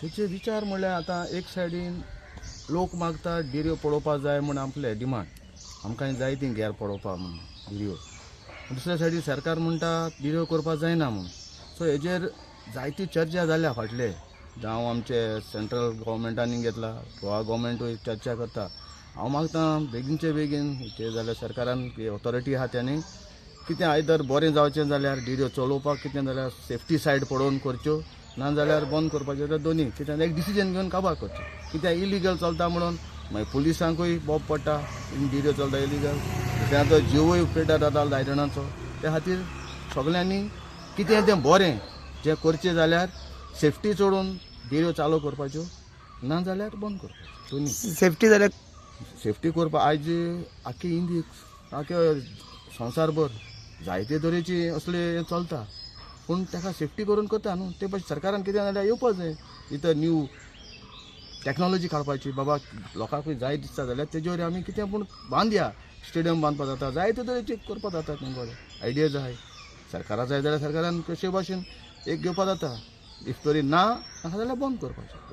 तेचे विचार म्हणल्यार आतां एक सायडीन लोक मागता डिऱ्यो पळोवपा जाय म्हूण आपले डिमांड, आमकां जाय ती गेर पळोवपा म्हूण डिऱ्यो. दुसऱ्या सायडीन सरकार म्हणटा डिऱ्यो करपा जायना म्हूण. सो हेजेर जायती चर्चा जाल्या फाटले, जावं आमचे सेंट्रल गव्हर्मेंटांनी घेतला, गोवा गव्हर्मेंटूय चर्चा करता. हांव मागता बेगीनचे बेगीन ते जाल्यार सरकारान ऑथॉरिटी आहा तेणी कितें आयदर बरें जावचें जाल्यार डिऱ्यो चलोवपाक कितें जाल्यार सेफ्टी सायड पळोवन करच्यो, ना जाल्यार बंद करपाचें जाल्यार दोनी कित्याक एक डिसिजन घेवन काबार करचें. कित्याक इलिगल चलता म्हणून मागीर पुलिसांकूय बोब पडटा, डिऱ्यो चलता इलिगल, दुसऱ्यांचो जिवूय पेड्ड्यार जाता जाय जाणांचो. त्या खातीर सगल्यांनी कितें तें बरें जें करचें जाल्यार सेफ्टी चडून डिऱ्यो चालू करपाच्यो, ना जाल्यार बंद करपाच्यो दोनी. सेफ्टी जाल्यार सेफ्टी करपाक आयज आख्खे इंडियेक आख्खे संवसारभर जायते तरेची असले चलता, पूण ताका सेफ्टी करून करता न्हू. ते भाशेन सरकारान कितें जाल्यार येवपा जाय इतर न्यू टॅक्नोलॉजी काडपाची, बाबा लोकांकूय जाय दिसता जाल्यार तेजेर आमी कितें पूण बांदया, स्टेडियम बांदपा जाता, जायते तरेचे करपा जाता. तेंगेले आयडिया जाय, सरकारा जाय जाल्यार सरकारान कशे भाशेन एक घेवपा जाता, if तरी ना जाल्यार बंद करपाचें.